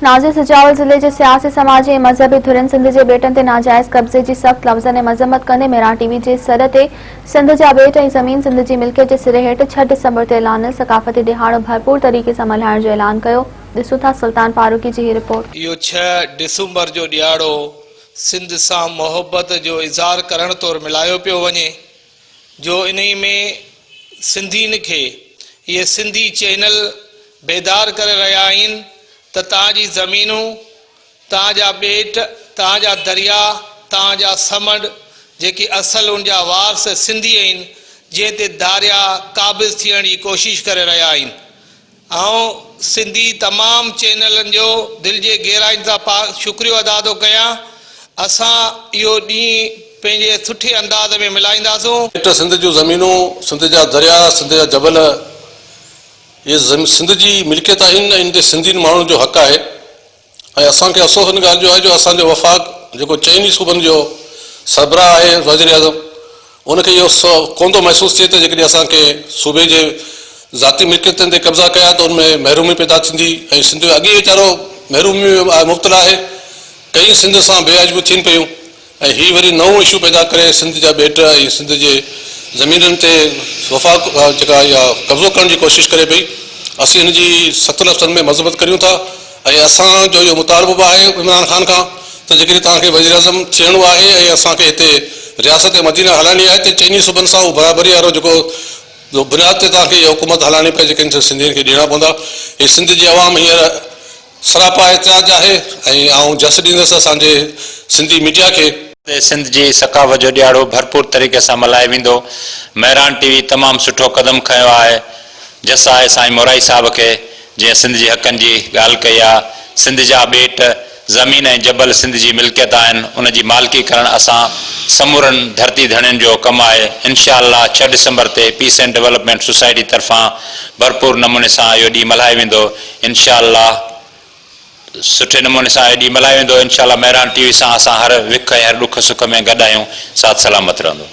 ناظر سجاول ضلعي جي سياسي، سماجي ۽ مذهبي ڌرين سنڌ جي ٻيٽن تي ناجائز قبضي جي سخت لفظن ۽ مذمت ڪندي ميران ٽي وي جي سڏ تي سنڌ جا ٻيٽ ۽ زمين سنڌ جي ملڪيت جي سري هيٺ ڇهه ڊسمبر تي اعلانيل ثقافتي ڏهاڙو ڀرپور طريقي سان ملهائڻ جو اعلان ڪيو. ڏسون ٿا سلطان فاروقي جي هي رپورٽ. اهو ڇهه ڊسمبر جو ڏهاڙو سنڌ سان محبت جو اظهار ڪرڻ طور ملهايو پيو وڃي جو انهي ۾ سنڌين کي اهي سنڌي چينل بيدار ڪري رهيا آهن ته توهان جي زمينون، توهان جا ٻيٽ، توهان جا درياء، توهان جا سمنڊ جيڪي اصل ان جا وارث سنڌي آهن جنهن تي ڌاريا قابض ٿيڻ جي ڪوشش ڪري رهيا آهن. آئون سنڌي تمام چينلن جو دل جي گهرائين سان پاڪ شڪريو ادا ٿو ڪيان. اسان اهو ڏينهن پنهنجي سٺي انداز ۾ ملهائينداسون. ٻيٽ، سنڌ جون زمينون، سنڌ جا درياء، سنڌ جا جبل اهي سنڌ جي ملڪيت آهن ۽ ان تي سنڌين ماڻهن جو حق آهي ۽ اسان کي افسوس ان ڳالهه جو آهي جو اسان جو وفاق جيڪو چئن ئي صوبن جو سربراهه آهي وزيراعظم ان کي اهو ڪونه ٿو محسوس ٿئي ته جيڪڏهن اسان ڪنهن صوبي جي ذاتي ملڪيتن تي قبضا ڪيا ته ان ۾ محرومي پيدا ٿيندي ۽ سنڌ اڳي ئي ويچارو محرومي ۾ مبتلا آهي ڪئين سنڌ سان بي عجبيون ٿين پيون ۽ هي وري نئون اشو پيدا ڪري سنڌ جا ٻيٽ ۽ سنڌ جي زمينن تي وفاق جيڪا اها قبضو ڪرڻ جي ڪوشش ڪري پئي اسين هن جي سخت لفظن ۾ مذمت ڪريون ٿا ۽ اسان جو اهو مطالبو به آهي عمران خان کان ته جيڪڏهن توهان کي وزيراعظم ٿيڻو آهي ۽ اسان کي هتي رياست مدينه هلائڻي آهي ته چئني صوبن سان اهو برابري وارو جيڪو بنياد تي توهان کي اها حڪومت هلائڻي پئي جيڪي سنڌين کي ڏيڻا پوندا هي سنڌ جي عوام هينئر سراپا احتجاج آهي ۽ آئون جس ڏيندس اسان جي سنڌي ميڊيا کي. تي سنڌ جي ثقافت جو ڏهاڙو ڀرپور طريقي سان ملهايو ويندو. مهراڻ ٽي وي تمام سٺو قدم کنيو آهي. جس آهي سائين مورائي صاحب کي جنهن سنڌ جي حقن جي ڳالهه ڪئي آ. سنڌ جا ٻيٽ، زمين ۽ جبل سنڌ جي ملڪيت آهن ان جي مالڪي ڪرڻ اسان سمورن ڌرتي ڌڻين جو ڪم آهي. انشاء الله ڇهه ڊسمبر تي پيس اينڊ ڊولپمينٽ سوسائٽي طرفان ڀرپور نموني سان اهو ڏينهن ملهايو ويندو. انشاء الله سٺي نموني سان اهي ڏينهن ملهايو ويندو انشاء الله مهراڻ ٽي وي سان اسان هر وک ۽ هر ڏک سک ۾ گڏ آهيون ساٿ سلامت رهندو.